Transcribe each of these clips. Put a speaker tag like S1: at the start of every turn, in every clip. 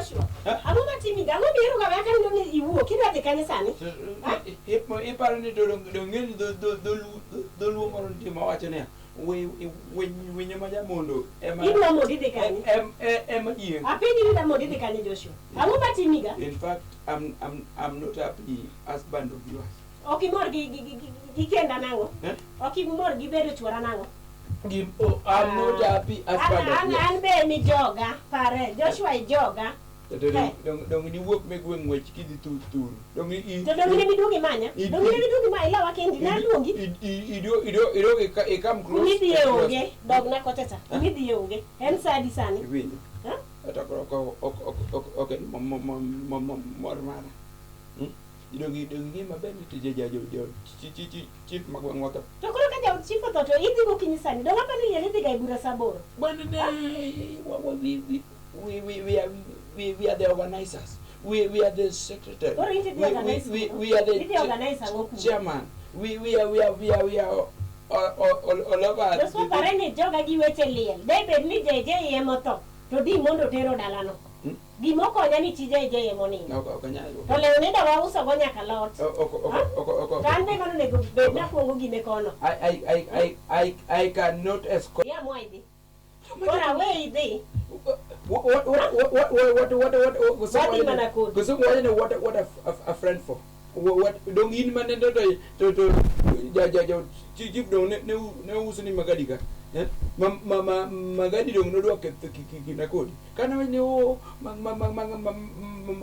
S1: Joshua? Ang'o matimi? Ang'o mihero ga weya kanindo ni iwuok? Idwa dhi kanye sani?
S2: Iparo ni to dong ng'e ni dholuo moro nitie mawacho niya, winyo ma jamondo ema
S1: Idwa mondo idhi kanye?
S2: Ema yieng'.
S1: Apenji ni idwa mondo idhi kanye, Joshua? Ang'o matimi ga?
S2: In fact, I'm not happy husband of yours.
S1: Ok imor gi kenda nang'o?
S2: Eh?
S1: Ok imor gi bedo chuora nang'o?
S2: Oh, I'm not happy husband of
S1: An
S2: yours.
S1: an be ni joga, pare. Joshua ijoga.
S2: To dong niwuok me gweng' ng'wech kidhi tur. Dong i
S1: To dong ne miduogi manya? Dong ne miduogi manya ilawa kendi naluongi?
S2: Ido ikam close.
S1: Kumidhiye onge, dogna kocha cha. Kumidhiye onge. En sa adi sani?
S2: Iwinjo.
S1: Ha?
S2: Kata koro ok en mor mara. Idong ing'e maber ni tije ja jo chief ma gweng' otho.
S1: To koro ka jaod chief otho to idhi gokinyi sani. Dong apani liel idhi ga e bura sa 8.
S2: Bwana ne we are the organizers. We are the secretary.
S1: Koro in tidhi organize
S2: We are the
S1: Idhi organize ang'o kuno?
S2: chairman. We are all over.
S1: Joshua, pare ni joga gi weche liel. De bed ni JJ emotho to di mondo tero dalano. Gimokonya ni chi JJ emonindo.
S2: Ok anyal.
S1: To Leonida wauso go nyaka lot.
S2: Ok.
S1: To an be mano onego bed nakuongo gine kono.
S2: I cannot escort.
S1: Ya mwa idhi. Koro awe idhi.
S2: What
S1: Wadhi mana kodi.
S2: Koso wacho ni what a friend for? What dong in mane to ja chief dong ne uso ni magadi ka. Eh? Ma magadi dong nodwa ketho kinda kodi. Kana ni o ma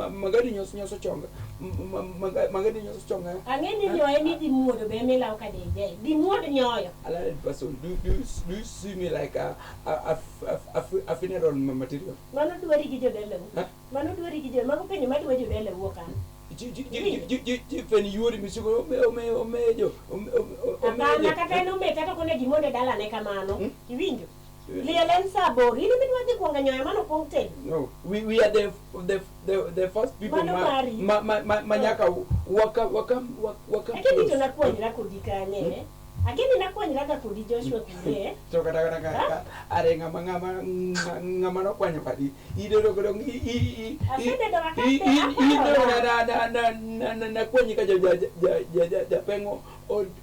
S2: magadi nyoso chonga. Magadi nyoso chonga.
S1: Ang'e ni nyoyo midhi muodo be emilawo ka JJ. Dhi muod nyoyo.
S2: A learned person, do you see me like a funeral material?
S1: Mano dwari gi jodalau.
S2: Huh?
S1: Mano dwari gi jo mago penjo madwa jodalau ok an.
S2: Chief en yuori misiko omejo.
S1: Hapana, kata en ometa to onego imond e dalane kamano. Iwinjo? Liel en sa 8. In ema idwa dhi kuongo nyoyo mano kuong tedo.
S2: No, we are the first people
S1: Mano
S2: ma
S1: mari.
S2: ma nyaka waka
S1: Lakini to nakwanyra kodi kanye. Eh? Lakini nakwanyra ga kodi, Joshua, kure. Eh?
S2: To kata are ng'ama nokwanyo kadi idodo kodo i
S1: Asebedo ga
S2: idodo
S1: kate
S2: na nakwanyi ka ja japengo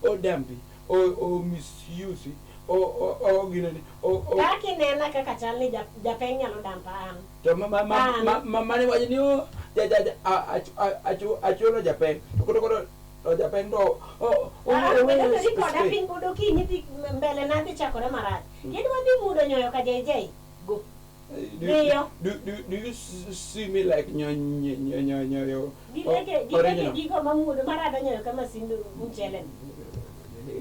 S2: odambi o misuse o ginene o
S1: Kaka inena kaka chal ni japeng nyalo dampa an.
S2: To ma mane wacho ni o ja achulo japeng to koro to japeng to o
S1: Ah, bedori koda piny pod okinyi dhi mbele na dhi chakore marach. Kidwa dhi muodo nyoyo ka JJ. Go. Dhiyo.
S2: Do you see me like nyo nyo nyo nyo nyo
S1: Gileke
S2: original?
S1: Gigo mamuodo marado nyoyo ka masind mchele ni.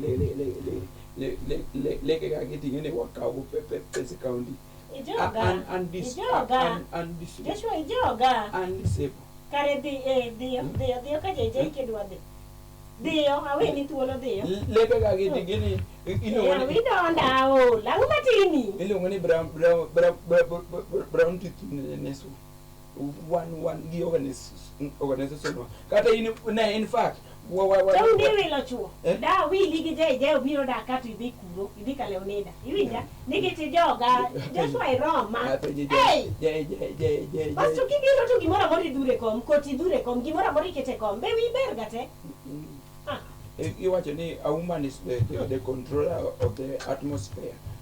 S2: Le le le le le le le leke ka giting'e ni wakawo pesa county.
S1: Ijoga.
S2: And this
S1: Ijoga.
S2: and this
S1: Joshua, ijoga.
S2: and disable.
S1: Kare dhi eh dhiyo dhiyo dhiyo ka JJ kidwa dhi. Dhiyo aweni thuolo dhiyo.
S2: Leke ka giting'e ni iluongo ni
S1: Widonda aol. Ang'o matimi?
S2: Iluongo ni brown teeth nesu wan gi organization wa kata in ne in fact wa
S1: To undi wilo chuo.
S2: Eh?
S1: Da wili gi JJ obiro dak ka to idhi kuro, idhi ka Leonida. Iwinja? Nikech ijoga, Joshua, iroma.
S2: Apenji
S1: Hey!
S2: je
S1: Bas to kibiro to gimoro amora idhure kom, koti idhure kom, gimoro amora ikete kom. Be wi ber ga te? Ah.
S2: Iwacho ni a woman is the controller of the atmosphere.